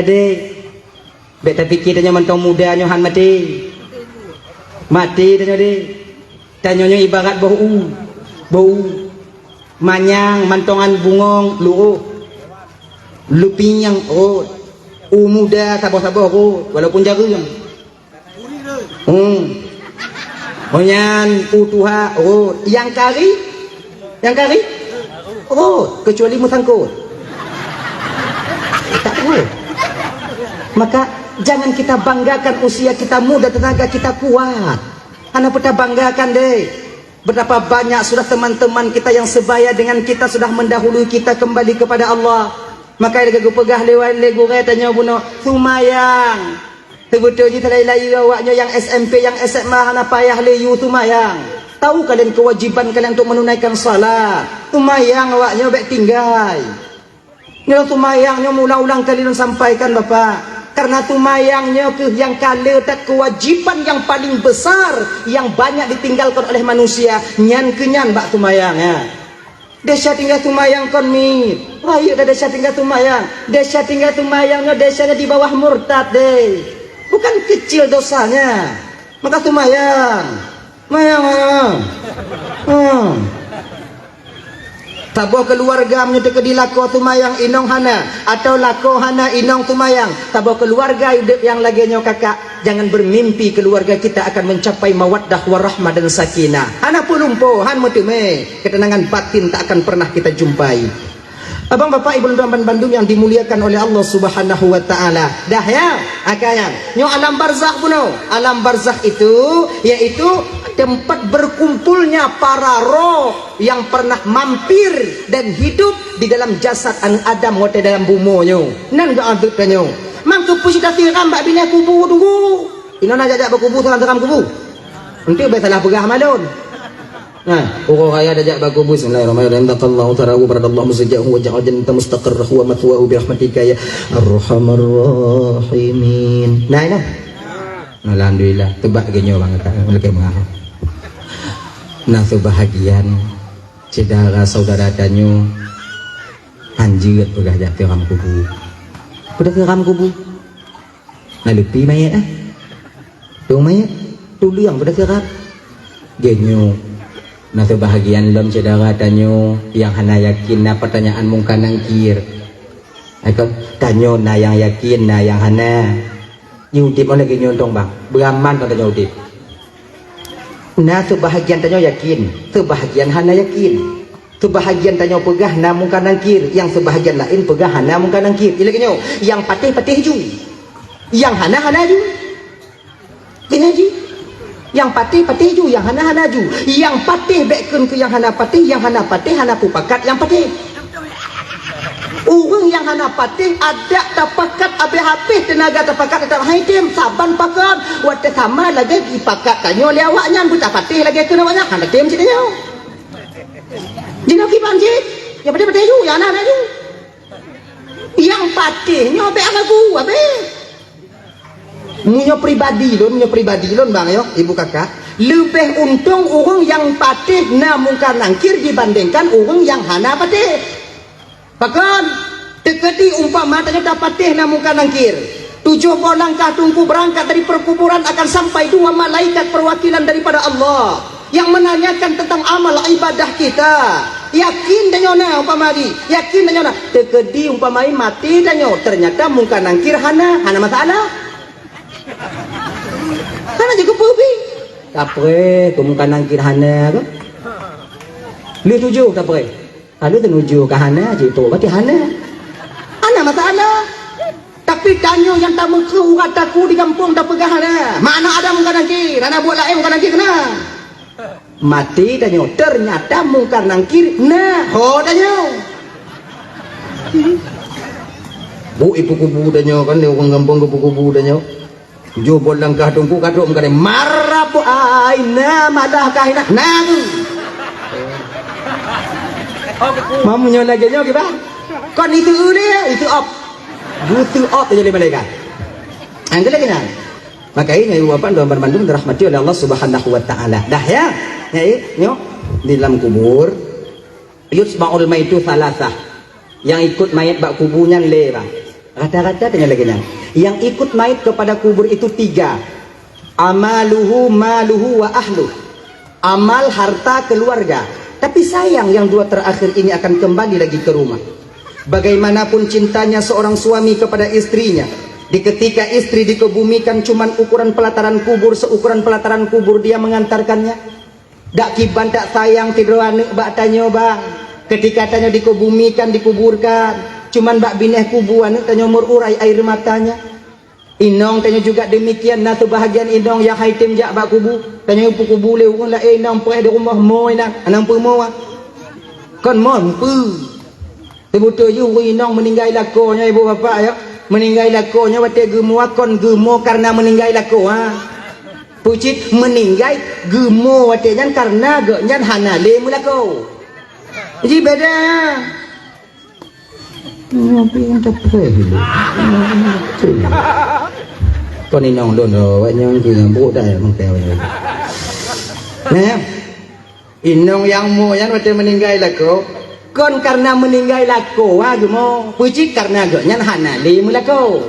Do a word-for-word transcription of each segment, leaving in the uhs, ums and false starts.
Dek, bèk tapike tanyoe mantong muda nyoe han maté. Maté tanyoe, dek. Tanyoe nyoe ibarat boh u. Boh u. Manyang mantong ngon bungong, lurôh. Lupieng rhot. U muda saboh-saboh rhot, walaupun jareueng. Hmm. Oh nyan u tuha rhot. Nyang kari? Nyang kari? Rhot, kecuali meusangkot. Tak rhot. Maka jangan kita banggakan usia kita muda, tenaga kita kuat. Hana peue tabanggakan, dek. Betapa banyak sudah teman-teman kita yang sebaya dengan kita sudah mendahului kita kembali kepada Allah. Maka lagèe geupeugah lé, lé gurèe tanyoe bunoe, seumayang. Seubeutôi jih teulai-lai awak nyoe nyang S M P, nyang S M A hana payah lé yue seumayang. Tahu kalian kewajiban kalian untuk menunaikan salat. Seumayang awak nyoe bèk tinggai. Nyoe seumayang nyoe meuulang-ulang kali lôn sampaikan, Bapak. Karena seumayang nyoe keuh nyang ka le that kewajiban yang paling besar yang banyak ditinggalkan oleh manusia. Nyan keuh nyan bak seumayang, ya. Desya tinggai seumayang kon miet. Rayeuk dah desya tinggai seumayang. Desya tinggai seumayang nyoe desya nyoe di bawah murtad deh. Bukan kecil dosanya. Maka seumayang. Seumayang, seumayang. Hmm. Saboh keuluwarga meunyoe teukeudi lakoe seumayang inong hana, atawa lakoe hana inong seumayang, saboh keuluwarga udeb nyang lagèe nyoe kakak, jangan bermimpi keuluwarga kita akan mencapai mawaddah warahmah dan sakinah. Hana peulumpoe, han meuteumé, keuteunangan batin tak akan pernah kita jumpai. Abang, bapak, ibu, dan bandum yang dimuliakan oleh Allah Subhanahu wa Ta'ala. Dah, ya? Akhirnya, nyoe alam barzakh bunoe. Alam barzakh itu yaitu tempat berkumpulnya para roh yang pernah mampir dan hidup di dalam jasad aneuk Adam watèe dalam bumoe nyoe. Nan geuazeueb tanyoe. Mangkeupeue cit tasiram bak binéh kubu Teungku? Inoe na jak-jak bak kubu, siram-siram kubu. Enteuk bèk salah peugah malôn. Nah, uroe raya tajak bak kubu, bismillahirrahmanirrahim. Barakallahu tsarahu, baradallahu musjahu, wa ja'al jannata mustaqarrahu wa mathwahu bi rahmatika ya arhamar rahimin. Nah, nah. Alhamdulillah, teubak geuh nyoe bang kata, meulakèe meuah. Nah, seubahagian syedara saudara tanyoe hanjeuet peugah jak siram kubu. Peugah siram kubu. Na leupi manyét, eh. Dong manyét, tuleueng pada sirat. Geuh nyoe, na seubahagian lom syedara tanyoe nyang hana yakin na peutanyaan Mungkar Nangkir. Ai kon, tanyoe na nyang yakin, na nyang hana. Nyoe udeb meunan lagèe nyoe dong, bang. Beuraman kon tanyoe udeb. Na seubahagian tanyoe yakin, seubahagian hana yakin. Seubahagian tanyoe peugah na Mungkar Nangkir, nyang seubahagian laén peugah hana Mungkar Nangkir. Ilèe nyoe, nyang patéh, patéh ju. Nyang hana, hana ju. Keuneuk ji. Nyang patéh, patéh ju, nyang hana, hana ju. Nyang patéh bèk kheun keu nyang hana patéh, nyang hana patéh hana peupakat nyang patéh. Ureueng nyang hana patéh, adak tapakat, habéh-habéh teunaga tapakat, teutap han item, saban pakon, watèe sama lagèe jipakat tanyoe lé awaknyan, beutapatéh lagèe kheun awaknyan, hana tem cit tanyoe. Jinoe kiban cit, nyang patéh-patéh ju, nyang hana-hana ju. Nyang patéh nyoe bèk hana gu, habéh. Meunyoe pribadi lôn, meunyoe pribadi lôn, bang, yo, ibu kakak, leubeh untông ureueng nyang patéh na Mungkar Nangkir dibandingkan ureueng nyang hana patéh. Pakon? Teukeudi umpama tanyoe tapatéh na Mungkar Nangkir, tujoh boh langkah Teungku beurangkat dari peukuburan akan sampai dua malaikat peuwakilan daripada Allah yang menanyakan tentang amal ibadah kita. Yakin tanyoe na umpama di, yakin tanyoe na. Teukeudi umpama maté tanyoe, ternyata Mungkar Nangkir hana, hana masalah. Hana jikeupeue pi. Tapreh keu Mungkar Nangkir hana keuh. Lheueh tujoh tapreh. Lalu teunuju ka hana, cit tu berarti hana. Hana masalah. Tapi tanyoe nyang tameukreuh urat taku di gampông tapeugah hana. Mana ada Mungkar Nangkir, hana buet laén Mungkar Nangkir keunan. Maté tanyoe, ternyata Mungkar Nangkir na. Ho tanyoe. Bu ibu kubu tanyoe kan, di ureueng gampông ibu kubu tanyoe. Tujoh boh langkah Teungku ka trok meukatai, "Marab aina madah kahina." Nah, tu. Mamu nyoe lagèe nyoe kiban. Kon itu ulèe, itu op. Butuh op jadi malaikat. Angkat lagi nah. Maka ini ibu bapak dan bandum dirahmati oleh Allah Subhanahu wa taala. Dah ya. Ya, nyoe di dalam kubur. Yutba'ul maitu salasah. Yang ikut mayat bak kubu nyan lé, bang. Rata-rata tanya lagi nyan. Yang ikut mayit kepada kubur itu tiga. Amaluhu, maluhu, wa ahluh. Amal, harta, keluarga. Tapi sayang yang dua terakhir ini akan kembali lagi ke rumah. Bagaimanapun cintanya seorang suami kepada istrinya, di ketika istri dikebumikan cuman ukuran pelataran kubur, seukuran pelataran kubur dia mengantarkannya. Dak kiban tak sayang sidroe aneuk bak tanyoe bang. Ketika tanyoe dikebumikan, dikuburkan, cuman bak binéh kubu aneuk tanyoe meururai air matanya. Inong tanyoe juga demikian, na seubahagian inong nyang hai tem jak bak kubu. Tanyoe peukubu lé ureuëng laén, inong preh di rumoh mo inan, anang peumo ah. Kon mon peu. Teubeutôi jih ureuëng inong meuninggai lakoe nyoe, ibu bapak ya. Meuninggai lakoe nyoe watée geumo, kon geumo kareuna meuninggai lakoe ha. Peucit meuninggai geumo watée nyan kareuna geuh nyan hana lé meulakoe. Ji beda. Nyoe pih nyang teupeu dulu. Kon inong lôn, oh, awak nyang keu nyang brok dah ya, mungkin awak nyang. Nah, inong nyang mo nyan watée meuninggai lakoe, kon kareuna meuninggai lakoe, ha, geumo. Peucit kareuna geuh nyan hana lé meulakoe.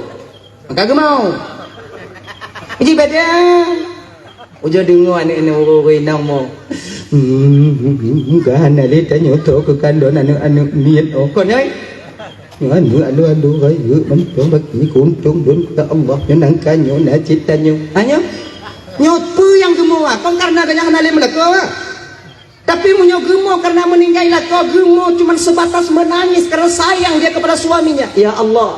Maka geumo. Ji beda. Ujoe deungoe aneuk-aneuk ureuëng inong mo. Hmm, ka hana lé tanyoe tho keu kalon aneuk-aneuk miet oh kon ai. Aneuk aduh-aduh rayeuk mantong baki kuntong don keu Allah nyoe nangka nyoe na cit tanyoe. Ha nyoe? Nyoe peue nyang geumo ah? Kon kareuna geuh nyan hana lé meulakoe ah. Tapi meunyoe geumo kareuna meuninggai lakoe, geumo cuman sebatas menangis karena sayang dia kepada suaminya. Ya Allah,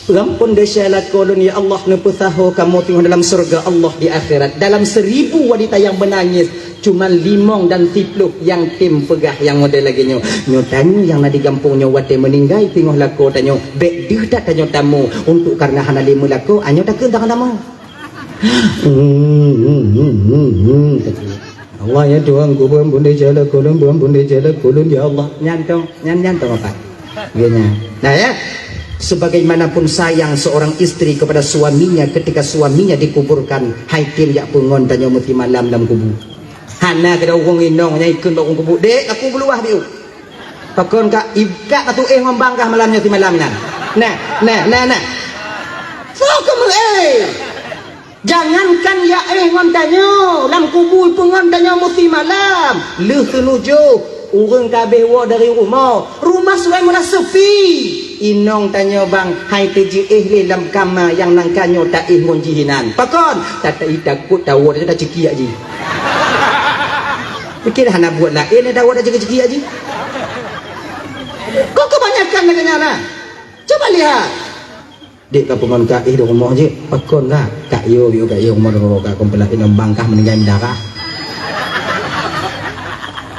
peuampon desya lakoe lôn, ya Allah, neupeusaho kamoe teungoh dalam syurga Allah di akhirat. Dalam seribu wanita yang menangis, cuman limong dan siploh yang tem peugah nyang model lagée nyoe. Nyoe tanyoe nyang na di gampông nyoe watée meuninggai teungoh lakoe tanyoe, bék deuh that tanyoe tamu untuk kareuna hana lé meulakoe, anyoe takheun tangan tamu. Allah ya Tuhan ku, beuampun desya lakoe lôn, beuampun desya lakoe lôn, ya Allah. Nyan tong, nyan, nyan tong apa? Ya, nyan. Nah ya, sebagaimanapun sayang seorang istri kepada suaminya ketika suaminya dikuburkan, hai tem jak peungon tanyoe meusimalam lam kubu. Hana keudroe ureuëng inong nyang ikheun bak ureuëng kubu, "Dek, aku beuluah biu." Pakon ka ikat atu éh ngon bangkah malam nyoe simalam nyan. Nah, nah, nah, nah. Soe keu meu éh? Jangankan ya éh ngon tanyoe, lam kubu peungon tanyoe meusimalam. Lheueh seunujoh, ureuëng ka abéh woe dari rumoh. Rumoh sulai meulah seupi. Inong tanyoe bang hai teujeuéh lé lam kama nyang nangka nyoe taéh ngon jih inan. Pakon? Tatai takot tawoe taceukiak jih. Pikir hana buet laén, eh, tawoe taceukiak jih. Kok kebanyakan lagée nyan na? Coba lihat. Dek ka peungon ka éh di rumoh jih, pakon ka? Ka yo, yo ka yo rumoh rumoh ka kompla inong bangkah meuninggai darah.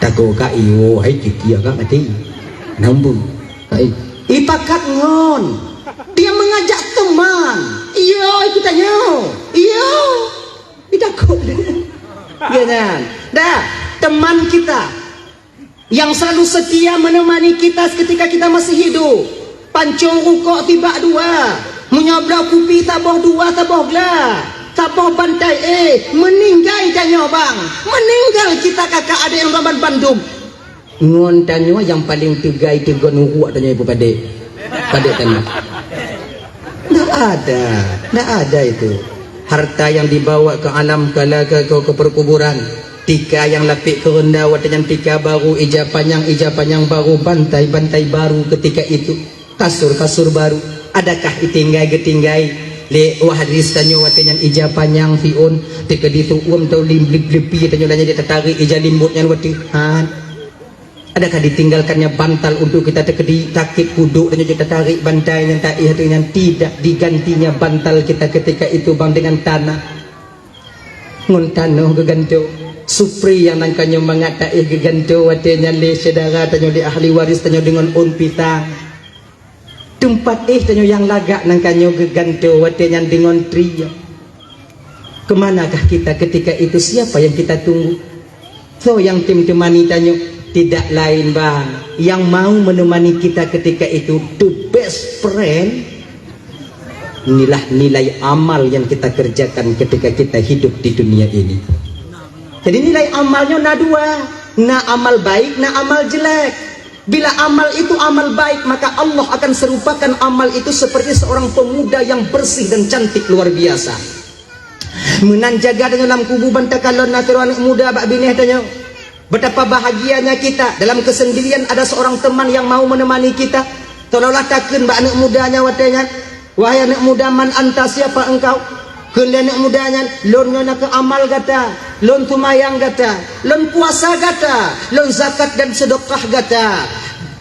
Tako ka yo, hai kiki ka mati. Nambu. Hai. Ipakat ngon. Dia mengajak teman. Iyo, ikut tanyo. Iyo. Itakut. Ya kan? Dah, teman kita. Yang selalu setia menemani kita ketika kita masih hidup. Pancong rukok tibak dua. Meunyoe bloe kupi saboh dua, saboh gla. Saboh bantai éh, meuninggai tanyoe bang. Meuninggai kita kakak adék nyang raban bandum. Ngon tanyoe nyang paleng teugai teugon uruek tanyoe ibu padék. Padék tanyoe. Ndak ada, ndak ada itu. Harta yang dibawa ke alam kalaka ke, ke perkuburan. Tika nyang lapék keureunda watée nyan tika baru, ija panyang, ija panyang baru, bantai, bantai baru ketika itu. Kasur, kasur baru. Adakah itinggai geutinggai lé waris tanyoe watée nyan ija panyang siôn, teukeudi siuem tau lim-, lip-, lipi tanyoe lanyée tatarék ija limbot nyan watée han. Adakah ditinggalkannya bantal untuk kita teukeudi sakét kudok dan juga tarik bantai nyang taéh atau nyang tidak digantinya bantal kita ketika itu bang dengan tanah? Ngon tanoh geuganto. Supri nyang nangka nyoe mangat taéh geuganto watée nyan lé syedara tanyoe, lé ahli waris tanyoe deungon ôn pisang. Teumpat éh tanyoe nyang lagak nangka nyoe geuganto watée nyan deungon trie. Keumanakah kita ketika itu? Siapa yang kita tunggu? Soe nyang tem teumani tanyoe? Tidak lain bang, yang mau menemani kita ketika itu, the best friend, inilah nilai amal yang kita kerjakan ketika kita hidup di dunia ini. Jadi nilai amal nyoe na dua, na amal baik, na amal jelek. Bila amal itu amal baik, maka Allah akan serupakan amal itu seperti seorang pemuda yang bersih dan cantik luar biasa. Meunan jaga tanyoe lam kubu ban takalon na sidroe aneuk muda bak binéh tanyoe. Betapa bahagianya kita, dalam kesendirian ada seorang teman yang mau menemani kita. Seolah-olah takheun bak aneuk muda nyan watée nyan, "Wahai aneuk muda, man anta, siapa engkau?" Kheun lé aneuk muda nyan, "Lôn nyoe nakeuh amal gata, lôn seumayang gata, lôn puasa gata, lôn zakat dan sedekah gata.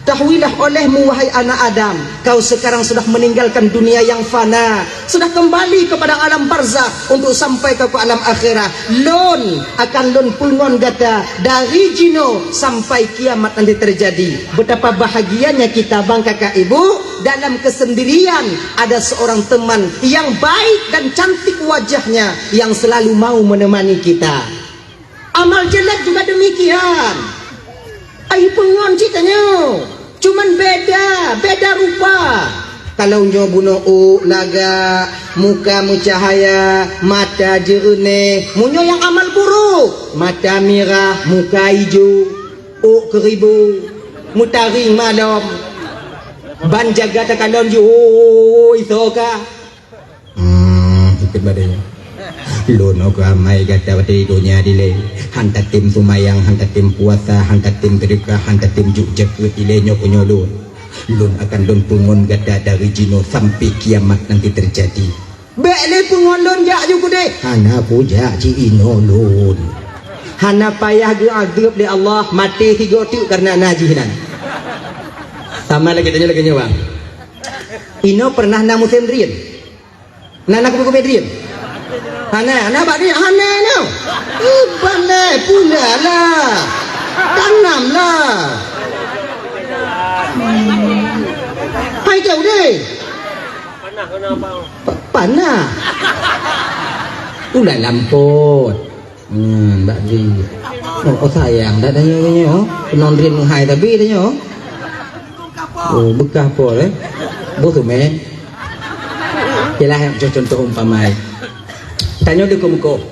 Ketahuilah olehmu, wahai anak Adam, kau sekarang sudah meninggalkan dunia yang fana, sudah kembali kepada alam barzakh untuk sampai kau ke alam akhirat. Lôn akan lôn peungon gata dari jinoe sampai kiamat nanti terjadi." Betapa bahagianya kita, bang, kakak, ibu, dalam kesendirian ada seorang teman yang baik dan cantik wajahnya yang selalu mau menemani kita. Amal jelek juga demikian. Ai peungon cit tanyoe, cuman beda, beda rupa. Kalau nyoe bunoe ôk lagak, muka meucahaya, mata jeureunéh, meunyoe nyang amal buruk, mata mirah, muka ijo, ôk keuribu, meutaring malom. Ban jaga takalon jih, "Oi, soe kah?" Hmm, ikut badai. Lôn nyoe keuh amai gata watée donya dilée. Han tatem seumayang, han tatem puasa, han tatem seudeukah, han tatem jok jakeuet dilée nyoe keuh nyoe lôn. Lôn akan lôn peungon gata dari jinoe sampai kiamat nanti terjadi. Bék lé peungon lôn jak ju keudeh. Hana kujak ci inoe lôn. Hana payah geuadeueb lé Allah, maté sigoe teuk kareuna na jih nan. Sama lagée tanyoe lagée nyoe, bang. Inoe pernah na musém drien? Na, na keubiet-keubiet drien? Hana, na bak drien? Hana nyoe. Iban lé, pula lah. Tanam lah. Hai jauh deh. Pa-, panah. Ulai lampot. Hmm, bak drien. Oh, oh, sayang dak tanyoe nyoe. Keunong drien meuhai tapi tanyoe. Oh, beukah po, eh? Boh tu, men. Yalah, contoh umpama. Tanyoe di mukoh.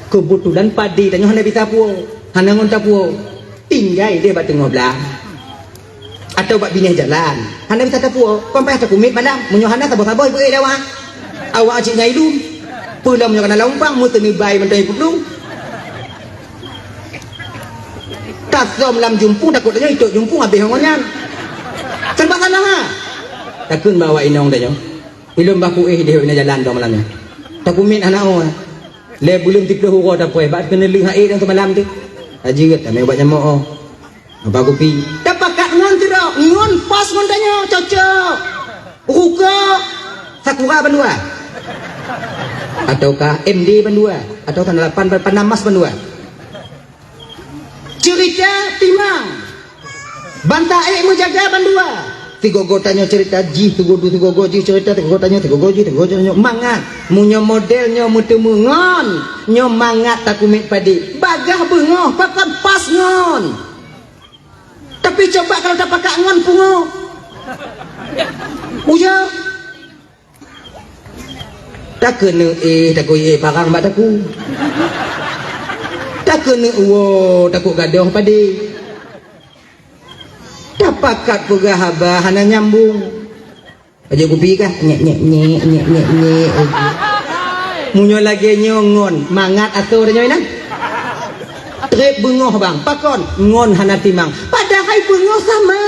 Keubeutulan padé tanyoe hana bisa puwoe, hana ngon tapuwoe. Tinggai deh bak teungoh blang. Atau bak binéh jalan. Hana bisa tapuwoe, kon payah takumiet malam. Meunyoe hana saboh-saboh ibu eh lewat. Awak cit nyai lom. Peulom nyoe kana lam umpang, meuteuni bai mantong ipeuplong. Tasöm lam jumpung, takot tanyoe itôk jumpung habéh ngon nyan. Serba salah, ha? Takheun bak awak inong tanyoe. Ilôn bah kuéh idéh bak jalan dong malam nyan. Takumiet hana oh. Lé buleuen siplôh uroe tapuéh, bak keuneulheueh hai dan seumalam tu. Hajeuet, tamé ubat nyamok oh. Apa kupi? Tapakat ngon sidroe, ngon pas ngon tanyoe, cocok. Rukok, Sakura bandua. Ataukah M D bandua. Atau tanda lapan, pan-, Panama bandua. Cerita timang. Banta ék meujaga bandua. Sigogo tanyoe cerita jih, sigogo, sigogo jih cerita, sigogo tanyoe, sigogo jih, sigogo tanyoe. Mangat. Meunyoe model nyoe meuteumé ngon, nyoe mangat takumiet padé. Bagaih beungoh, pakon pas ngon. Tapi coba kalau tapakat ngon pungo. Uya. Takeuneuk éh, takot éh parang bak takue. Takeuneuk uwoe, takot gadoh padé. Tapakat peugah haba hana nyambong. Aja kupi kah? Nyek, nyek, nyek, nyek, nyek, nyek. Meunyoe lagée nyoe ngon, mangat asoe tanyoe inan. Treb beungoh bang, pakon? Ngon hana timang. Padahai beungoh sama,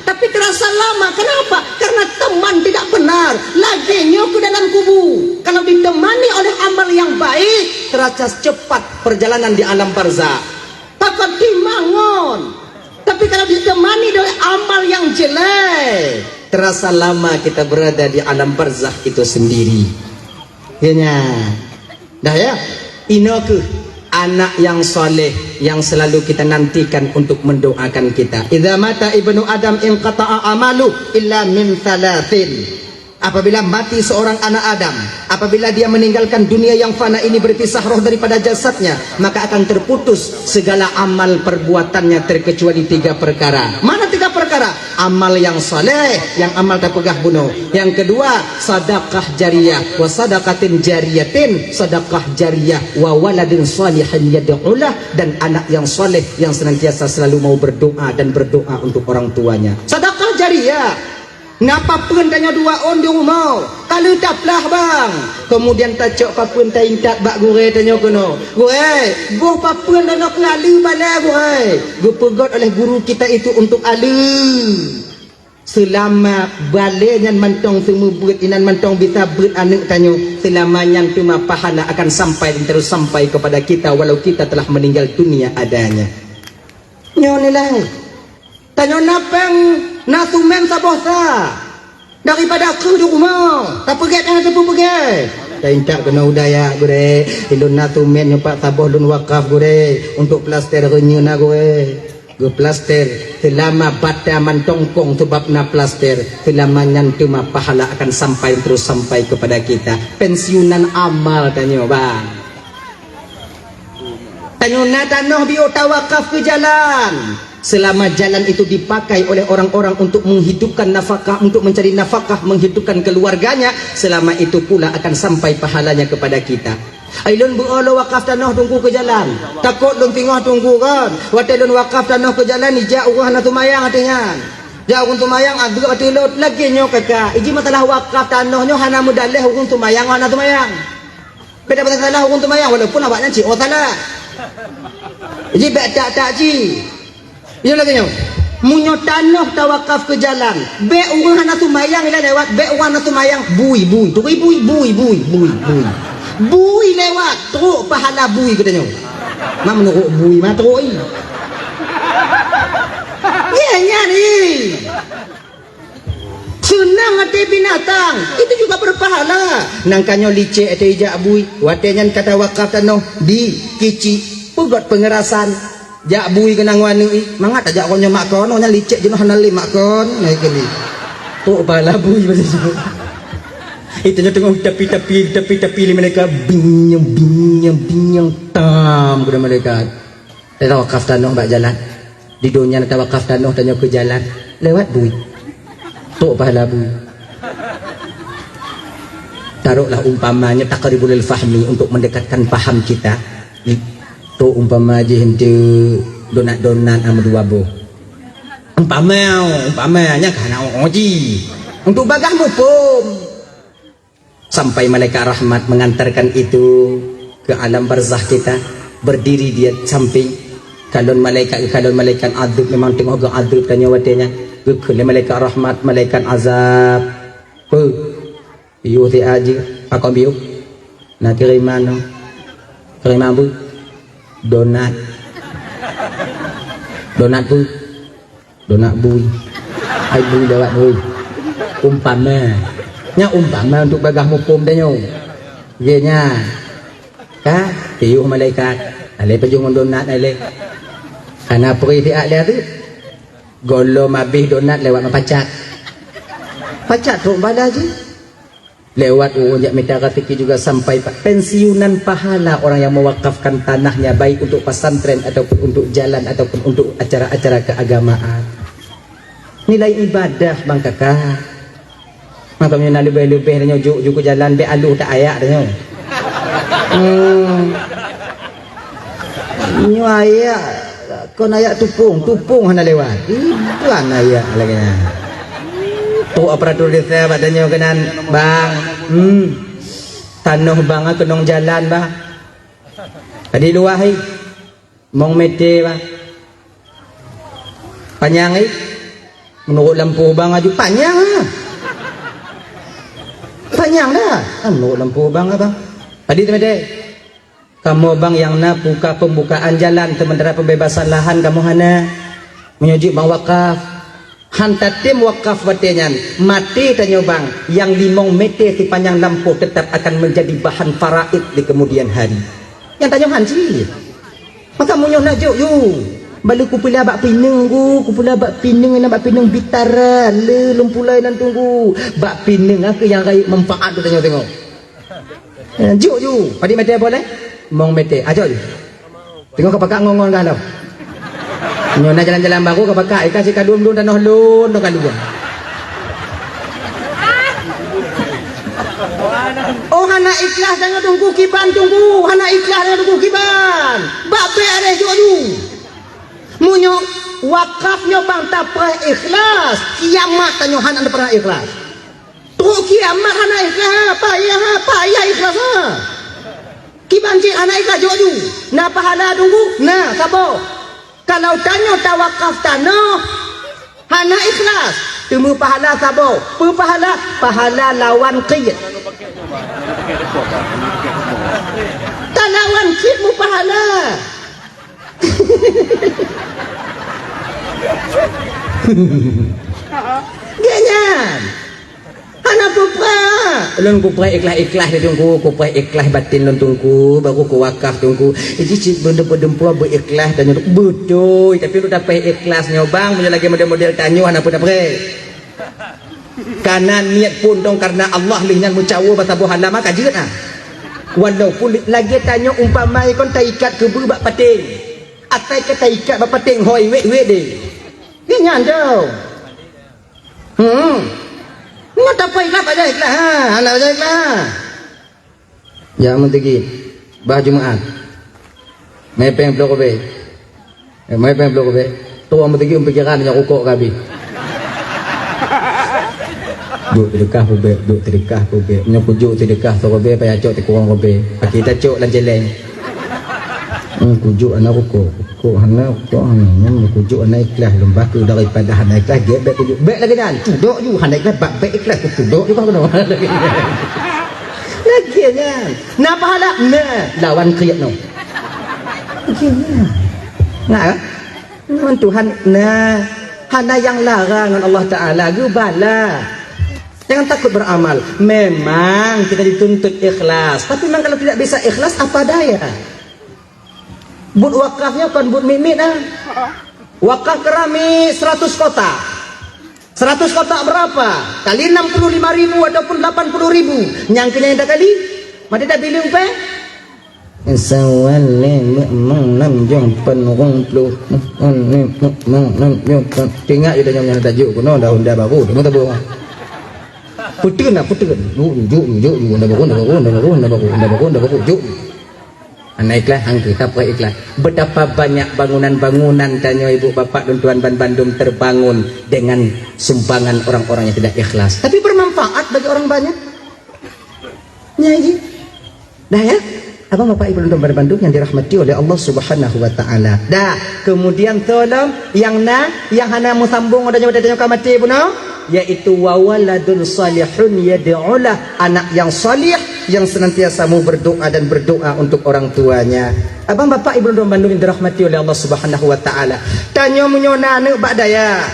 tapi terasa lama. Kenapa? Karena teman tidak benar. Lagée nyoe keu dalam kubu. Kalau ditemani oleh amal yang baik, terasa cepat perjalanan di alam barzakh. Pakon timang ngon. Tapi kalau ditemani oleh amal yang jelek, terasa lama kita berada di alam barzakh itu sendiri. Ya nya. Dah ya. Inoe keuh anak yang saleh yang selalu kita nantikan untuk mendoakan kita. Idza mata ibnu Adam inqata'a amalu illa min thalathin. Apabila mati seorang anak Adam, apabila dia meninggalkan dunia yang fana ini, berpisah roh daripada jasadnya, maka akan terputus segala amal perbuatannya terkecuali tiga perkara. Mana tiga perkara? Perkara amal yang saleh, yang amal tapeugah bunoe. Yang kedua, sadaqah jariyah. Wa sadaqatin jariyatin, sadaqah jariyah. Wa waladin salihin yad'ulah, dan anak yang saleh yang senantiasa selalu mau berdoa dan berdoa untuk orang tuanya. Sadaqah jariyah. Na papeuen tanyoe dua ôn di rumoh, ka lheueh taplah bang. Kemudian tacok papeuen taintat bak gurée tanyoe keunoe. Gurée, goh papeuen tanyoe keu aleue balée gurée. Geupeugét oleh guru kita itu untuk aleue. Seulama balée nyan mantong seumeubeuet, inan mantong bisa beuet aneuëk tanyoe, seulama nyan teuma pahala akan sampai dan terus sampai kepada kita walau kita telah meninggal dunia adanya. Nyoe nilai. Tanyoe na péng, na sumen saboh sa. Daripada keuh di rumoh, tapeugét hana teupeu peugét. Taintat keunoe u dayah gurée, ilôn na sumen nyoe pat saboh lôn wakaf gurée, untuk plaster reunyeun na gurée. Geuplaster, seulama bata mantong kong sabab na plaster, seulama nyan teuma pahala akan sampai terus sampai kepada kita. Pensiunan amal tanyoe, bang. Tanyoe na tanoh biôh tawakaf keu jalan. Selama jalan itu dipakai oleh orang-orang untuk menghidupkan nafkah, untuk mencari nafkah, menghidupkan keluarganya, selama itu pula akan sampai pahalanya kepada kita. Ai lôn beuo lôn wakaf tanoh teungku keu jalan. Takot lôn singoh teungku kan. Watée lôn wakaf tanoh keu jalan, ijak ureuëng hana seumayang ateueh nyan. Jak ureuëng seumayang, ageuek ateueh lôn, lagée nyoe kaka. Iji masalah wakaf tanoh nyoe hana meudaleh ureuëng seumayang, hana seumayang. Beda pasal salah ureuëng seumayang, walaupun awaknyan cit oh salah. Jadi bèk tak-tak cit. Nyoe lagée nyoe. Meunyoe tanoh tawakaf keu jalan, bèk ureuëng hana seumayang ilée lewat, bèk ureuëng hana seumayang, bui, bui, turi bui, bui, bui, bui, bui. Bui lewat, trok pahala bui geutanyoe. Mak meunurot bui, mak trok i. Nyan, nyan i. Seunang até binatang, itu juga berpahala. Nangka nyoe licek até ijak bui, watée nyan ka tawakaf tanoh di Kicik, peugét peungerasan. Jak bui keunang waneuk i, mangat tajak kon nyoe mak kon, nyan licek jinoe hana lé mak kon, nyoe keuli. Tok bala bui basa jinoe. Itu nyoe teungoh tapi-tapi, tapi-tapi lé malaikat, binyong, binyong, binyong, tam, kata malaikat. Tawakaf tanoh bak jalan. Di donya na tawakaf tanoh tanyoe keu jalan. Lewat bui. Tok pahala bui. Taruhlah umpamanya taqribul fahmi untuk mendekatkan paham kita. Tok umpama jih ente donat-donat ama dua boh. Umpama, umpama nya kana uji. Untuk bagah muphom. Sampai malaikat rahmat mengantarkan itu ke alam barzakh kita, berdiri di samping. Kalon malaikat, kalon malaikat adab memang teungoh geuadab tanyoe watée nyan. Geukheun lé malaikat rahmat, malaikat azab. Peu? Piôh siat jih, pakon piôh? Na kiriman nyoe. Kiriman peu? Donat. Donat peu? Donat bui. Hai bui lewat bui. Umpama. Nya umpama untuk bagah muphom tanyoe. Ye nya. Ka, piôh malaikat. Alai pajoh ngon donat alai. Kana peurih siat lé tu. Golom abéh donat lewat mapacak. Pacak trok bala jih. Lewat ureuëng jak mita raseuki juga sampai pa-, pensiunan pahala orang yang mewakafkan tanahnya, baik untuk pesantren ataupun untuk jalan ataupun untuk acara-acara keagamaan. Nilai ibadah, bang kakak. Maka meunyoe na leubeh-leubeh tanyoe juk-juk keu jalan, bèk aloh tak ayak tanyoe. Hmm. Nyoe ayak, kon ayak tupông, tupông hana lewat. Iban ayak lagèe nyan. Trok aparatur desa bak tanyoe keunan, "Bang, hmm, tanoh bang keunong jalan, bang." Tadi luwah, hei. Mong mete, bang. Panyang, hei. Meunurot lampôh bang aju panyang, ah. Panyang dah. Ah, meunurot lampôh bang, ah, bang. Tadi tu mete. Kamoe bang nyang na buka pembukaan jalan, sementara pembebasan lahan kamoe hana. Meunyoe jeuet bang wakaf, han tatem wakaf watèe nyan, maté tanyoe bang, nyang limong mete sipanjang lampôh tetap akan menjadi bahan faraid di kemudian hari. Nyang tanyoe han cit. Maka meunyoe na jok yu, bali kupeula bak pineung ku, kupeula bak pineung, na bak pineung bitara, le lom pulai nan tunggu. Bak pineung aku nyang rayeuk manfaat tu tanyoe tengok. Eh, juk, juk. Padit mete boleh? Mong mete. Ajo ju. Tengok ke pakak ngon-ngon gah lo. Nyoe na jalan-jalan baru ka bakak, ikan si kadum-dum tanoh lôn, tanoh kalua. Oh, hana ikhlas tanyoe Teungku, kiban Teungku, hana ikhlas tanyoe Teungku, kiban. Bak bèk areh jok ju. Meunyoe wakaf nyoe bang tapreh ikhlas, kiamat tanyoe hana pernah ikhlas. Trok kiamat hana ikhlas, payah, payah ikhlas, ha. Kiban cit hana ikhlas jok ju. Na pahala Teungku? Na, saboh. Kalau tanyoe tawakaf tanoh, hana ikhlas, teuma pahala saboh. Peue pahala? Pahala lawan qit. Talawan qit meupahala. Gét nyan. Hana peue-peue. Lôn kupreh ikhlas-ikhlas lé Teungku, kupreh ikhlas batin lôn Teungku, baru kuwakaf Teungku. Jadi cit beudeumpue-deumpue beu ikhlas dan nyoe beutôi, tapi lôn tapreh ikhlas nyoe bang, meunyoe lagèe model-model tanyoe hana peue tapreh. Kana niet pun dong karena Allah lheueh nyan meucawo bak saboh hana maka jeuet ah. Walaupun lagèe tanyoe umpama kon taikat keubeue bak paténg. Atai ka taikat bak paténg hôi wék-wék deh. Nyan jauh. Hmm. Nyoe tapreh ikhlas bak jai ikhlas ha, hana bak jai ikhlas ha. Jak meuteugét bah Jumaat. Mè péng ploh ribèe. Eh, mè péng ploh ribèe. Tuwoe meuteugét pikiran nyang rukok ka abéh. Jok teudeukah peubèk, jok teudeukah peubèk. Nyoe kujok teudeukah siribèe payah cok sikureueng ribèe. Akhé tacok lam cèlèng. Hmm, kujok hana rukok. Kok hana, kok hana. Hmm, kujok hana ikhlas. Lom bak keu daripada hana ikhlas, gèt bèk kujok. Bèk lagèe nyan. Cudok ju hana ikhlas, bak bèk ikhlas. Kok cudok ju bak keunoe. Lagèe nyan. Na pahala? Na. Lawan kriet nyoe. Lagèe nyan. Na, eh? Ngon Tuhan, na. Hana nyang larang ngon Allah Taala. Geubala. Jangan takut beramal. Memang kita dituntut ikhlas. Tapi memang kalau tidak bisa ikhlas, apa daya? Buet wakafnya kon buet miet-miet ah. Wakaf keramik seratus kotak. Seratus kotak berapa? Kali enam puluh lima ribu ataupun delapan puluh ribu. Nyang keu nyan dah kali. Mati dah bileung pèng? Sawal lé meu'mong nam jong pen rong ploh. Meu'mong nam jong pen. Ingat je dah nyang tajuk keunoe dah honda baru. Temu tabung. Puteun dah, puteun. Juk, juk, juk, juk, honda baru, honda baru, honda baru, honda baru, honda baru, honda baru, juk. Hana ikhlas, hangkeu tapreh ikhlas. Betapa banyak bangunan-bangunan tanyoe ibu bapak dan tuan ban bandum terbangun dengan sumbangan orang-orang yang tidak ikhlas. Tapi bermanfaat bagi orang banyak. Nya ji. Dah ya? Abang bapak ibu dan tuan ban bandum yang dirahmati oleh Allah Subhanahu wa taala. Dah, kemudian tolong yang na, yang hana meusambung ada nyawa tanyoe ka maté bunoe. Yaitu wa waladun salihun yad'ulah, anak yang salih yang senantiasa mau berdoa dan berdoa untuk orang tuanya. Abang bapak ibu dan bandum yang dirahmati oleh Allah Subhanahu wa taala. Tanyoe meunyoe na aneuk bak daya.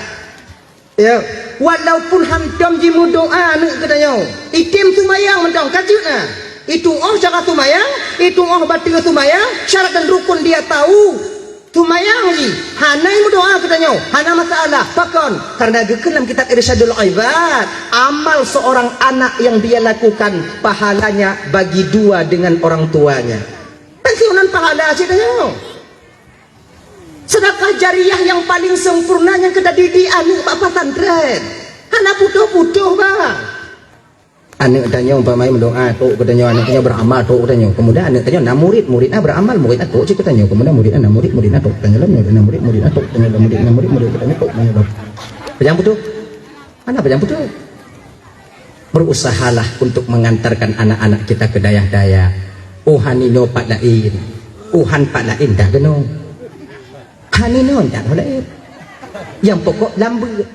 Ya, walaupun hantom jimeudoa aneuk geutanyoe. Item sumayang mantong ka jeuet na. Itu oh cara sumayang, itu oh bateu sumayang, syarat dan rukun dia tahu. Sumayang jih, hana meudoa geutanyoe, hana masalah. Pakon? Karena geukheun lam kitab Irsyadul Ibad, amal seorang anak yang dia lakukan pahalanya bagi dua dengan orang tuanya. Kan siunan pahala cit tanyoe. Sedekah jariah yang paling sempurna nyang keu tadidik aneuk bak pesantren. Hana putôh-putôh, bang. Aneuk tanyoe umpama meudoa, trok geutanyoe, aneuk tanyoe beramal, trok geutanyoe. Kemudian aneuk tanyoe na murid, murid na beramal, murid na trok cit geutanyoe. Kemudian murid na murid, murid na trok geutanyoe lom, murid na murid, murid na trok geutanyoe lom, murid na murid, murid geutanyoe trok geutanyoe lom. Pajang putôh? Hana pajang putôh. Berusahalah untuk mengantarkan anak-anak kita ke dayah-dayah. Oh, han inoe pat laén. Oh, han pat laén dah keunoe. Han inoe dah laén. Nyang pokok lam beuet.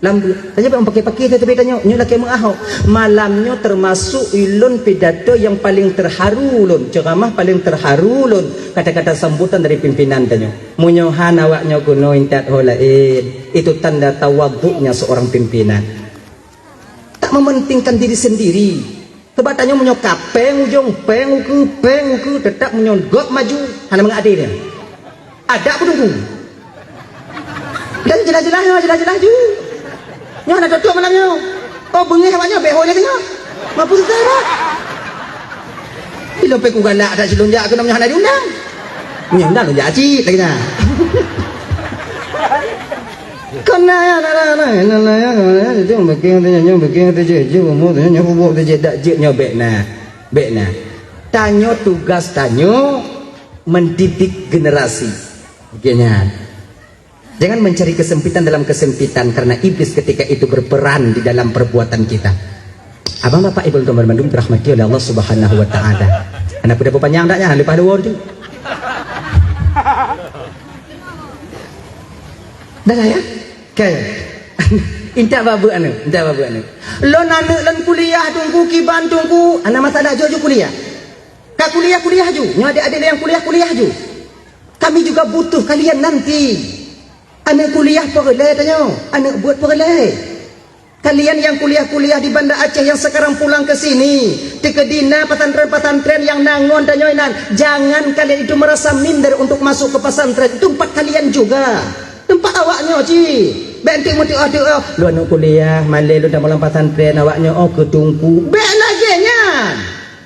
Lam beuet. Saja bang pakai-pakai teutabé tanyoe, nyoe lakèe meuahok. Malam nyoe termasuk ulôn pidato yang paling terharu ulôn, ceramah paling terharu ulôn, kata-kata sambutan dari pimpinan tanyoe. Meunyoe han awak nyoe keunoe intat ho laén, itu tanda tawaduknya seorang pimpinan. Tak mementingkan diri sendiri. Sebab tanyoe meunyoe ka péng ujong, péng ukeue, péng ukeue, teutap meunyoe gop maju, hana mangat até nyan. Adak peutunggu. Dan jeulaih-jeulaih nyoe, jeulaih-jeulaih ju. Nyoe hana tutup malam nyoe. Oh, beungéh awak nyoe, bèk ho nyoe teungoh. Mampu susah dak? Ilôn pih kugalak that silôn jak keunoe meunyoe hana diundang. Meunyoe undang lôn jak cit lagèe nyan. Kana ya, na, na, na, na, na, ya, na, na, ya, jeuet bikin tu, nyoe bikin tu, jeuet, jeuet, umur tu, nyoe bubuk tu, jeuet, dak jeuet, nyoe bèk na. Bèk na. Tanyoe tugas tanyoe mendidik generasi. Oke, nyan. Jangan mencari kesempitan dalam kesempitan, karena iblis ketika itu berperan di dalam perbuatan kita. Abang, Bapak, Ibu, teman-teman bandum dirahmati oleh Allah Subhanahu wa Ta'ala. Aneuk peue panjang dak nyan, leupah luwa tu. Dah lah ya? Oke. Intat babeuek aneuk, intat babeuek aneuk. Lôn aneuk lôn kuliah Teungku, kiban Teungku, hana masalah, jok ju kuliah. Ka kuliah, kuliah ju. Nyoe adék-adék nyang kuliah, kuliah ju. Kami juga butuh kalian nanti. Aneuk kuliah peureulèe tanyoe, aneuk beuet peureulèe. Kalian yang kuliah-kuliah di Banda Aceh yang sekarang pulang ke sini, teukeudi na pesantren-pesantren yang na ngon tanyoe inan, jangan kalian itu merasa minder untuk masuk ke pesantren. Itu tempat kalian juga. Tempat awak nyoe cit. Bèk enteuk meuteu'oh-teu'oh, "Lôn aneuk kuliah, malèe lôn tamong lam pesantren, awak nyoe oh keu Teungku." Bèk lagèe nyan.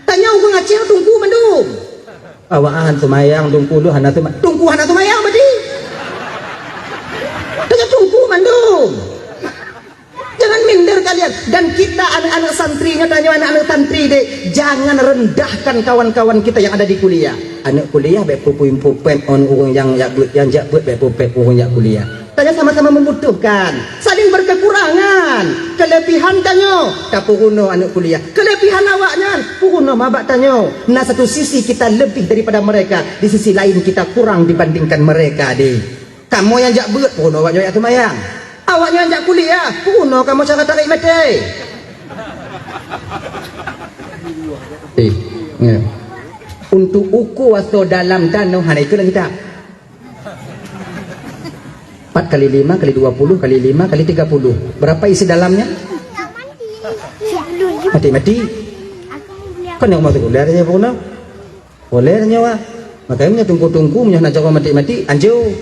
Tanyoe ureueng Aceh Teungku mandum. Awak hana seumayang, Teungku lôn hana seuma-, Teungku hana seumayang berarti. Tanyoe Teungku mandum. Jangan minder kalian. Dan kita aneuk-aneuk santri nyoe, tanyoe aneuk-aneuk santri deh, jangan rendahkan kawan-kawan kita yang ada di kuliah. Aneuk kuliah bèk peupèm-peupèm ngon ureueng nyang jak beuet, nyang jak beuet bèk peupèm ureueng jak kuliah. Tanyoe sama-sama membutuhkan, saling berkekurangan. Kelebihan tanyoe tapeurunoe aneuk kuliah. Kelebihan awaknyan peurunoe ma bak tanyoe. Na satu sisi kita lebih daripada mereka, di sisi lain kita kurang dibandingkan mereka deh. Kamoe nyang jak beuet, peurunoe awaknyoe jak seumayang. Awaknyoe nyang jak kuliah, peurunoe kamoe cara tarék maté. Eh, ya. Untuk ukur atau dalam tanoh hana ikeu lam kitab. Empat kali lima kali dua puluh kali lima kali tiga puluh. Berapa isi dalamnya? Mati-mati. Kan yang masuk kuliah dia peurunoe. Oleh nyoe, ah. Makanya meunyoe teungku-teungku, meunyoe hana jaroe maté-maté, anjô.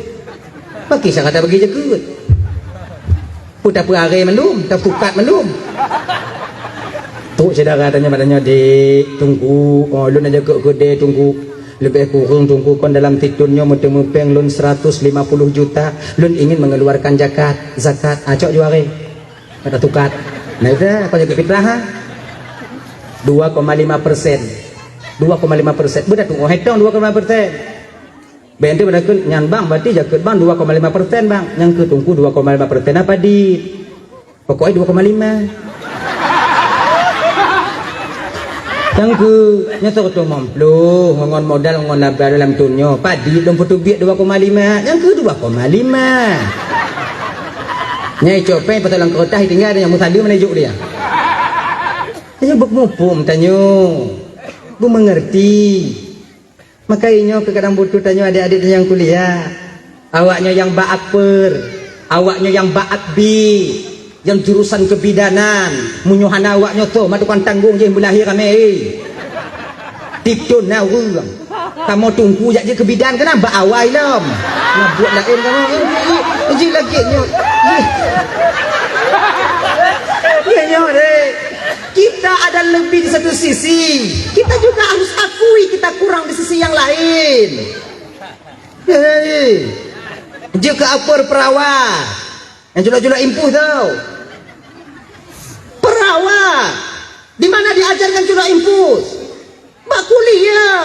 Pakri sangka tabagi jakeuet. Peue tapeuaré mandum, tapukat mandum. Trok syedara tanyoe bak tanyoe, "Dek, teungku, oh, lôn aja keu keudè teungku. Leubeh kureueng teungku kon dalam sithon nyoe meuteumeupéng lôn seratus lima puluh juta. Lôn ingin mengeluarkan zakat, zakat." Ah, cok ju aré. Ka tatukat. Nah, itu, kau jaga fitrah, ha? Dua koma lima persen. Dua koma lima persen. Betul tu, oh, hetong dua koma lima persen. Bèk tu pada keu nyan bang, berarti jakeuet bang dua koma lima persen, bang. Nyang keu teungku dua koma lima persen apa, dit? Pokoknya dua koma lima. Nyang keu nyoe seureutôh limong ploh, ngon modal, ngon laba dalam thon nyoe. Padit lôn peuteubiet dua koma lima, nyang keu dua koma lima. Nyang icok péng pasang lam keureutah, itinggai, nyang meusaleuem mana ijok dia. Tanyoe beumuphom tanyoe. Beumeungeurti. Maka inyoe keu kadang butuh tanyoe adék-adék nyang kuliah. Awaknyoe nyang bak akper, awaknyoe nyang bak akbi, nyang jurusan kebidanan. Meunyoe hana awaknyoe toh, ma tukang tanggong jih meulahé ramé, eh. Tiep thon na ureueng. Kamoe teungku jak jeuet keu bidan keunan bak awai lom. Na buet laén kamoe, eh, eh, eh, jih lagèe nyoe. Jih. Jih nyoe deh. Kita ada lebih di satu sisi. Kita juga harus akui kita kurang di sisi yang lain. Hei. Jeuet keu akper peurawa. Nyang culok-culok impus tu. Peurawa. Di mana diajarkan culok impus? Bak kuliah.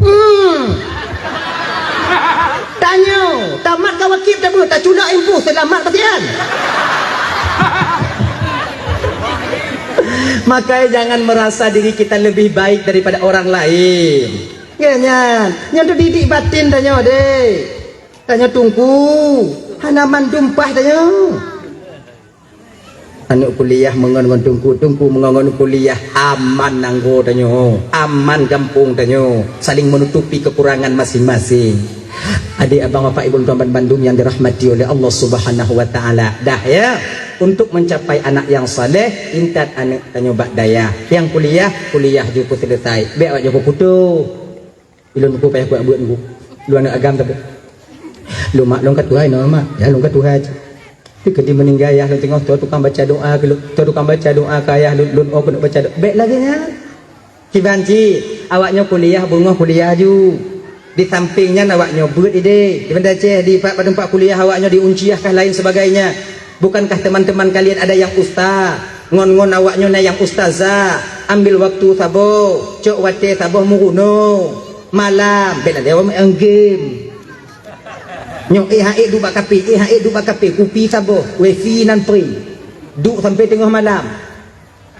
Hmm. Tanyoe, tamat ka wajéb tabeuet, taculok impus, seulamat pasian. Makanya jangan merasa diri kita lebih baik daripada orang lain. Ya, nyan. Nyan tu didik batin tanyoe deh. Tanyoe teungku, hana mandum paih tanyoe. Aneuk kuliah meungon ngon teungku, teungku meungon ngon kuliah, aman nanggroe tanyoe, aman gampông tanyoe, saling menutupi kekurangan masing-masing. Adék abang bapak ibu tuan ban bandum nyang dirahmati oleh Allah Subhanahu wa Taala. Dah ya, untuk mencapai anak yang saleh, intat aneuk tanyoe bak dayah. Nyang kuliah, kuliah ju peuseuleusoe. Bèk awak ju peuputoh. Ilôn buku payah kuat buet buku. Lôn aneuk agam tapi. Lôn mak lôn ka tuha inoe mak. Ya lôn ka tuha cit. Tapi keudi meuninggai ayah lôn teungoh, toh tukang baca doa keu lôn. Toh tukang baca doa keu ayah lôn, lôn oh keuneuk baca doa. Bèk lagèe nyan. Kiban cit, awaknyoe kuliah, beungoh kuliah ju. Di samping nyan awaknyoe beuet idéh. Di Banda Aceh, di pat-, pat teumpat kuliah awaknyoe di Unciyah kah lain sebagainya. Bukankah teman-teman kalian ada yang ustaz? Ngon-ngon awaknyoe na yang ustazah. Ambil waktu saboh, cok watèe saboh meurunoe. Malam, bèk lagèe awak main game. Nyoe, eh, ha, eh, duek bak kafe, eh, ha, eh, duek bak kafe, kupi saboh, wifi nan free. Duek sampai teungoh malam.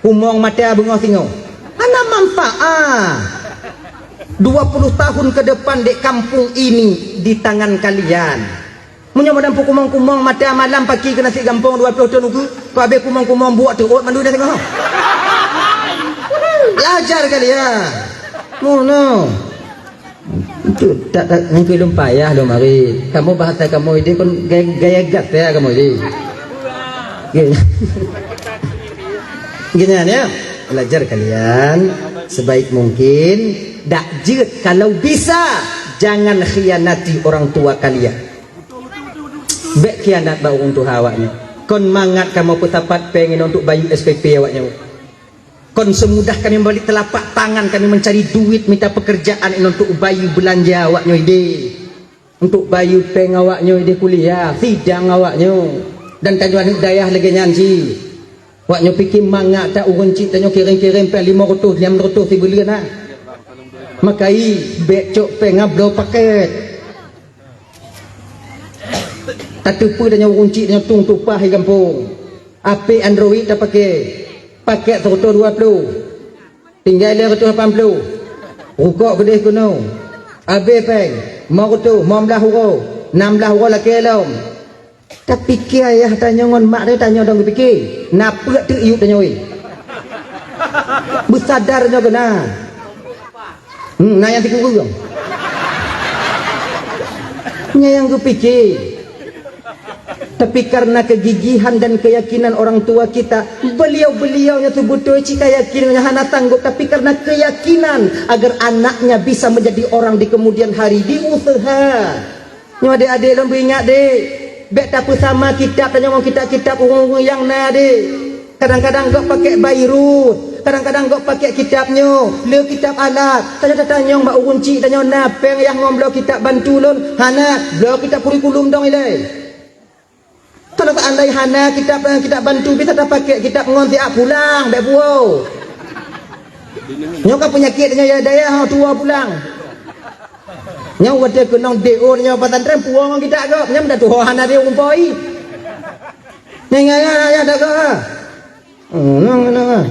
Kumong mata beungoh singoh. Hana manfaat. Dua puluh tahun ke depan dek kampung ini di tangan kalian. Meunyoe madan peukumong-kumong mata malam paki keu nasi gampông dua puluh thôn ukeue, keu abéh kumong-kumong buok teuôt mandum dah singoh. Belajar kalian. Ngono. Itu tak, tak, nyang keu lôn payah lôn mari. Kamoe bahasa kamoe idéh kon gaya, gaya gata kamoe idéh. Gaya. Gini ya, belajar kalian sebaik mungkin. Dak jeuet kalau bisa jangan khianati orang tua kalian. Bèk khianat bak ureueng tuha awaknyoe. Kon mangat kamoe peusapat péng inong untuk bayeue S P P awaknyoe. Kon seumudah kami membalik telapak tangan kami mencari duit mita pekerjaan inong untuk bayeue beulanja awaknyoe idéh. Untuk bayeue péng awaknyoe idéh kuliah, sidang awaknyoe. Dan tanyoe aneuk dayah lagèe nyan cit. Awaknyoe pike mangat that ureueng chik tanyoe kirém-kirém péng limong reutôh, nam reutôh sibuleuen na. Maka i bèk cok péng abloe pakét. Tateupeue tanyoe ureueng chik tanyoe tueng tupah di gampông. Apek Android tapake, pakét seureutôh dua ploh. Tinggai lhèe reutôh lapan ploh. Rukok keudeh keunoe. Abéh péng, limong reutôh, limong blaih uroe, nam blaih uroe lakèe lom. Tapike ayah tanyoe ngon mak tanyoe dong geupike, na peuet teuk yub tanyoe weh. Beusadar nyoe keunan. Hmm, na nyang sikureueng. Nyan nyang geupike. Tapi karena kegigihan dan keyakinan orang tua kita, beliau-beliau nyang seubeutôi cit ka yakin nyan hana sanggup, tapi karena keyakinan agar anaknya bisa menjadi orang di kemudian hari, diusaha. Nyoe adék-adék lôn beuingat deh, bèk tapeusama kitab tanyoe ngon kitab-kitab ureueng-ureueng nyang na deh. Kadang-kadang gob pakèk bairus, kadang-kadang gob pakèk kitab nyoe, le kitab alat. Tanyoe tatanyong bak ureueng chik tanyoe na péng yah ngon bloe kitab bantu lôn, hana, bloe kitab kurikulum dong ilèe. Kalau seandai hana kitab, kitab bantu bisa tapakèk kitab ngon siat pulang bèk puwoe. Nyoe ka peunyakét nyoe ya dayah tuwoe pulang. Nyoe watèe keunong D O nyoe pesantren puwoe ngon kitab gob, nyan dah tuwoe hana deh umpoi. Nyan ya ya ya dah gob. Hmm, nang nang.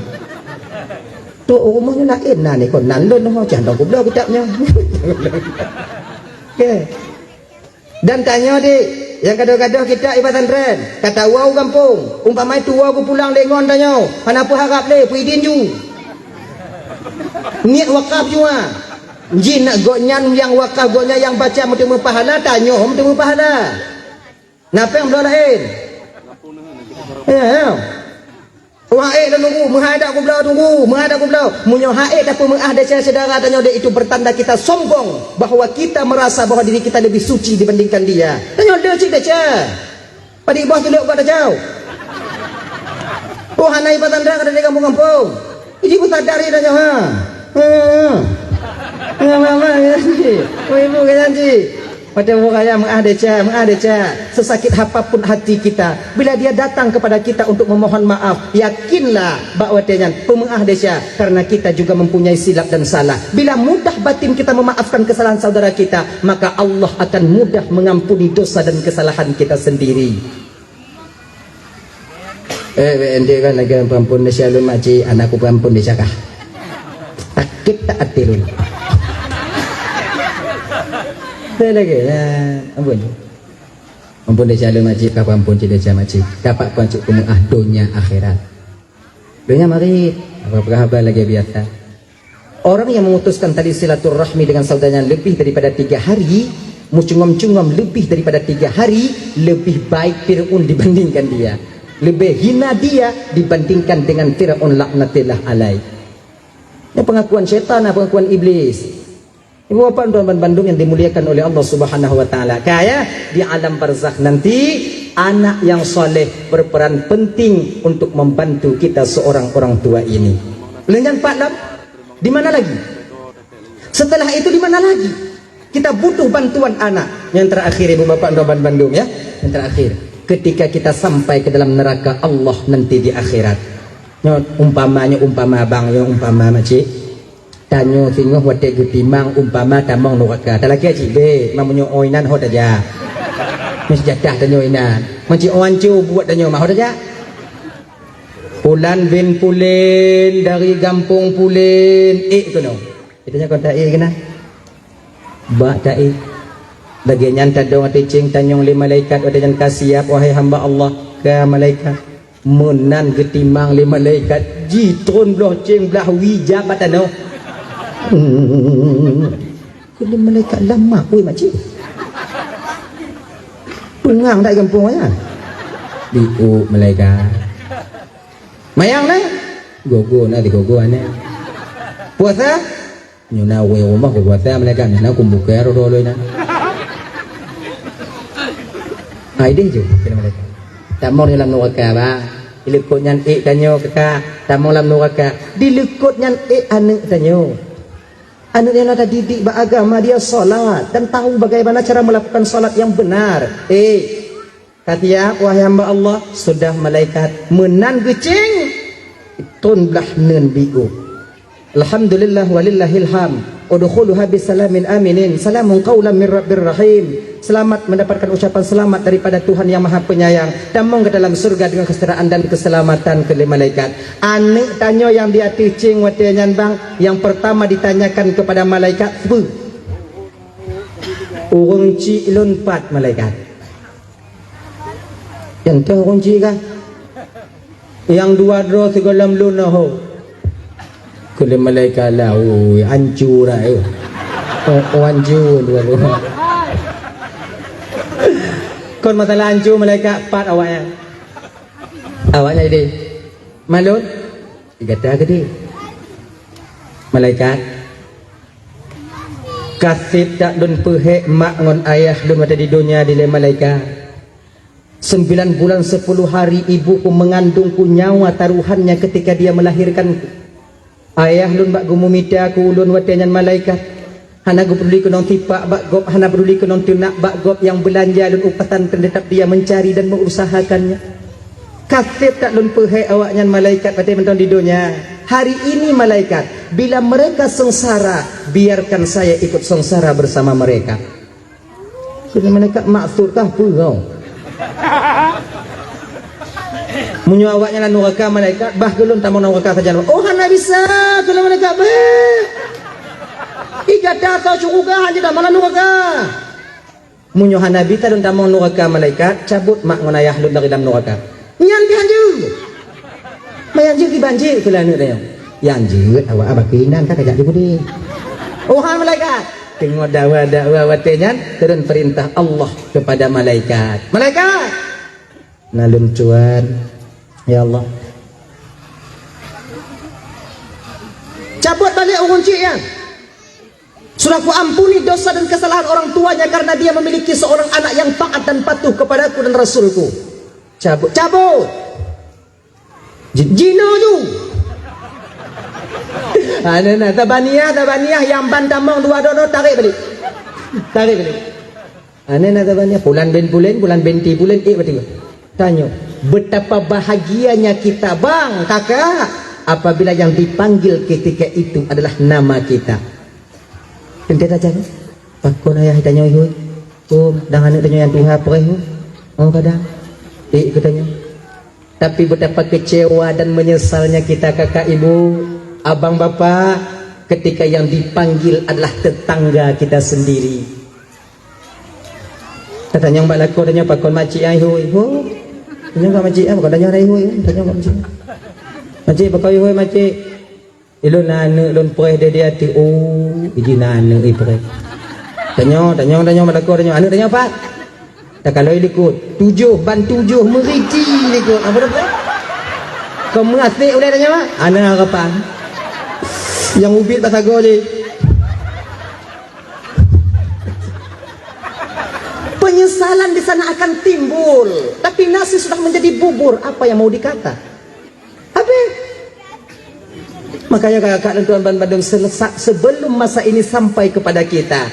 Tu rumoh nyoe laén na ni kon nan lôn ho cah dong kubloe kitab nyoe. Okey. Dan tanyoe deh, nyang gadoh-gadoh kitab i pesantren, ka tawoe u gampông, umpama tuwoe geupulang lé ngon tanyoe, hana peuharab lé, peuidin ju. Niet wakaf jua. Jih nak gobnyan nyang wakaf, gobnyan nyang baca meuteumé pahala, tanyoe meuteumé pahala. Na péng bloe laén. Ya, ya. Wah, eh, lôn tunggu, meuhai dak kubloe tunggu, meuhai dak kubloe. Meunyoe hai tapeumeu'ah desya syedara tanyoe deh, itu bertanda kita sombong bahwa kita merasa bahwa diri kita lebih suci dibandingkan dia. Tanyoe deh cit desya. Padit boh tulok bak tacau. Oh, hana ipat tanda kada di kampung-kampung. Iji pun sadar ida nyoe, ha. Ha. Ha, ha, ha, ya, ji. Oh, ibu kaya ji. Pada orang yang mengadeca, mengadeca. Sesakit apapun hati kita, bila dia datang kepada kita untuk memohon maaf, yakinlah bahwa dia nyan pemeu'ah desya, karena kita juga mempunyai silap dan salah. Bila mudah batin kita memaafkan kesalahan saudara kita, maka Allah akan mudah mengampuni dosa dan kesalahan kita sendiri. Eh, weh, ente kan lagi peuampun desya lôn makcik, anakku peuampun desya kah. Sakét that até lôn. Saya lagi, ya, ampun. Ampun desya lôn makcik, kah peuampun cit desya makcik. Dapat kuancuk peumeu'ah donya akhirat. Donya marit, apa-apa haba lagi biasa. Orang yang memutuskan tali silaturahmi dengan saudaranya lebih daripada tiga hari, meucungom-cungom lebih daripada tiga hari, lebih baik Fir'aun dibandingkan dia. Lebih hina dia dibandingkan dengan Fir'aun laknatillah alaih. Ini pengakuan syaitan, pengakuan iblis. Ibu bapak dan bandum yang dimuliakan oleh Allah Subhanahu wa taala. Kaya di alam barzakh nanti, anak yang saleh berperan penting untuk membantu kita seorang orang tua ini. Lenyan Pak Lam, di mana lagi? Setelah itu di mana lagi? Kita butuh bantuan anak. Yang terakhir, ibu bapak, untuk bandum, ya. Yang terakhir, ketika kita sampai ke dalam neraka Allah nanti di akhirat. Nyoe umpama, nyoe umpama, bang, nyoe umpama, makcik. Tanyoe singoh watée geutimang umpama tamong nuraka. Talakée cit bée, meunyoe inan ho tajak. Meuseujadah tanyoe inan. Meunyoe anco buet tanyoe mah ho tajak. Pulan bin Pulen dari gampông Pulen, ék keunoe. Geutanyoe kon ta ék keunan. Bak taék. Lagée nyan tadong ateueh céng tanyong lé malaikat watée nyan ka siab, wahai hamba Allah, ka malaikat. Meunan geutimang lé malaikat, jitron bloh céng blah wie jak bak tanoh. Hmm. Keuneuk malaikat lama, woi makcik. Peungang dak gampông nyan. Diuk malaikat. Mayang na? Gogo na digogo aneh. Puasa? Nyoe na ureuëng rumoh geupuasa malaikat, nyoe na kumbuka roh-roh loi na. Hai deh jeuh, kata malaikat. Tamong lam nuraka, bang. Dileukot nyan ék tanyoe kaka, tamong lam nuraka. Dileukot nyan ék aneuëk tanyoe. Aneuëk nyan na tadidik bak agama, dia salat dan tahu bagaimana cara melakukan salat yang benar. Ék, Ka siab, wahai hamba Allah, sudah malaikat meunan geucéng, tron blah neun biôh. Alhamdulillah walillahil hamd. Udkhuluha bisalamin aminin. Salamun qaulan mir rabbir rahim. Selamat mendapatkan ucapan selamat daripada Tuhan yang Maha Penyayang. Tamong ke dalam surga dengan kesejahtera dan keselamatan, kheun lé malaikat. Aneuëk tanyoe nyang di ateueh céng watée nyan bang, yang pertama ditanyakan kepada malaikat, peue? Ureuëng cik lôn pat malaikat. Nyang toh ureuëng cik kah? Nyang dua droe sigohlom lôn ho. Kheun lé malaikat lah, oi, anco dah, eh. Oh, oh, anco dua droe. Kon masalah anco malaikat pat awaknyan. Awaknyan jadi, "Malôn, gata keudeh." Malaikat, "Ka seb that lôn peuhék mak ngon ayah lôn watée di donya dilée malaikat. Sembilan bulan sepuluh hari ibuku mengandungku nyawa taruhannya ketika dia melahirkanku. Ayah lôn bak geumumita keu ulôn watée nyan malaikat. Hana geupeuduli keunong sipak bak gob, hana peuduli keunong teunak bak gob, nyang beulanja lôn u pesantren, tetap dia mencari dan mengusahakannya. Ka seb that lôn peuhék awaknyan malaikat watée mantong di donya. Hari ini malaikat, bila mereka sengsara, biarkan saya ikut sengsara bersama mereka." Kheun malaikat, "Maksud kah peue?" "Meunyoe awaknyan lam nuraka malaikat, bah keu lôn tamong nuraka sajan." "Oh, hana bisa," kheun malaikat, "beh. Ih, gata soe syeuruga hana tamong lam nuraka." "Meunyoe hana bisa lôn tamong nuraka malaikat, cabot mak ngon ayah lôn dari lam nuraka." "Nyan pih hanjeuet." "Meuhanjeuet kiban jeuet," kheun lé aneuëk tanyoe. "Nyang jeuet awak abah keuinan ka kajak jipudi." Oh, hai malaikat. Teungoh dakwa-dakwa watée nyan, turun perintah Allah kepada malaikat. "Malaikat!" "Na lôn tuan." "Ya Allah." "Cabot balek ureuëng cik nyan. Sudah kuampuni dosa dan kesalahan orang tuanya karena dia memiliki seorang anak yang taat dan patuh kepadaku dan Rasulku." "Cabot, cabot." Ji-, jinoe ju. Aneuëk na, tabaniah, tabaniah, nyang ban tamong dua droe, tarek balik. Tarek balik. Aneuëk na, tabaniah, pulan bin pulen, pulan binti pulen, ék bateue. Tanyoe, betapa bahagianya kita, bang, kakak, apabila yang dipanggil ketika itu adalah nama kita. Teuntée tajak, pakon ayah tanyoe, ihôi? Oh, dan aneuëk tanyoe nyang tuha preh, oh. Oh, kadang. Ék geutanyoe. Tapi betapa kecewa dan menyesalnya kita, kakak, ibu, abang, bapak, ketika yang dipanggil adalah tetangga kita sendiri. Tatanyong bak lakoe, tanyong pakon makcik nyan, ihôi? Ho. Tanyong bak makcik nyan, pakon tanyong ihôi? Tanyong bak makcik. "Makcik, pakon ihôi, makcik?" "Ilôn na aneuëk lôn preh deh di ateueh." "Oh, iji na aneuëk ipreh." Tanyong, tanyong, tanyong bak lakoe, tanyong, "Aneuëk tanyoe pat?" Takalon likot. "Tujoh, ban tujoh, meuriti likot." Apa dah? "Kau meuasek ulée tanyoe, ha?" Hana harapan. Nyang ubit bak sagoe jih. Penyesalan di sana akan timbul. Tapi nasi sudah menjadi bubur, apa yang mau dikata? Habéh. Makanya kakak dan tuan ban bandum, selesak sebelum masa ini sampai kepada kita,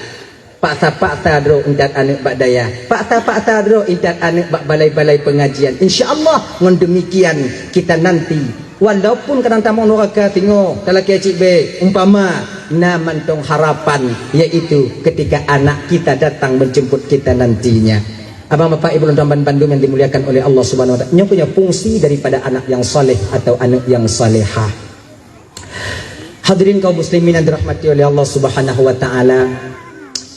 Paksa-paksa droe intat aneuk bak dayah. Paksa-paksa droe intat aneuk bak balai-balai pengajian. Insya Allah, ngon demikian kita nanti, walaupun kadang tamong nuraka, singoh talakée cit bék, umpama, na mantong harapan, yaitu ketika anak kita datang menjemput kita nantinya. Abang, bapak, ibu, lôn tuan ban bandum yang dimuliakan oleh Allah Subhanahu wa Taala, nyoe keuh nyoe fungsi daripada anak yang saleh atau aneuk yang salehah. Hadirin kaum muslimin yang dirahmati oleh Allah Subhanahu wa Taala,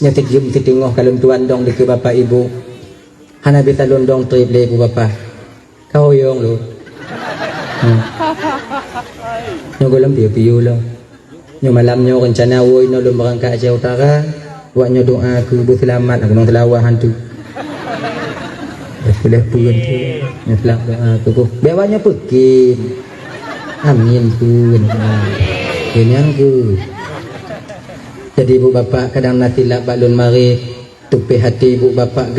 nyoe teuh jeuem siteungoh ka lôn tuan dong dikeue bapak ibu. Hana bisa lôn dong treb lé ibu bapak. Ka hoyong lôn. Hmm. Nyoe gohlom piôh-piôh lom. Nyoe malam nyoe rencana woe inoe lôn beurangkat Aceh Utara. Awak nyoe doa keu beuseulamat, aku nong seulawah hantu. Dah boleh pun tu. Nyoe seulawah doa keu beuh. Biar awak nyoe peukim. Amin pun. Kenyang ke. Jadi ibu bapak kadang na silap bak lôn marit. Tupéh até ibu bapak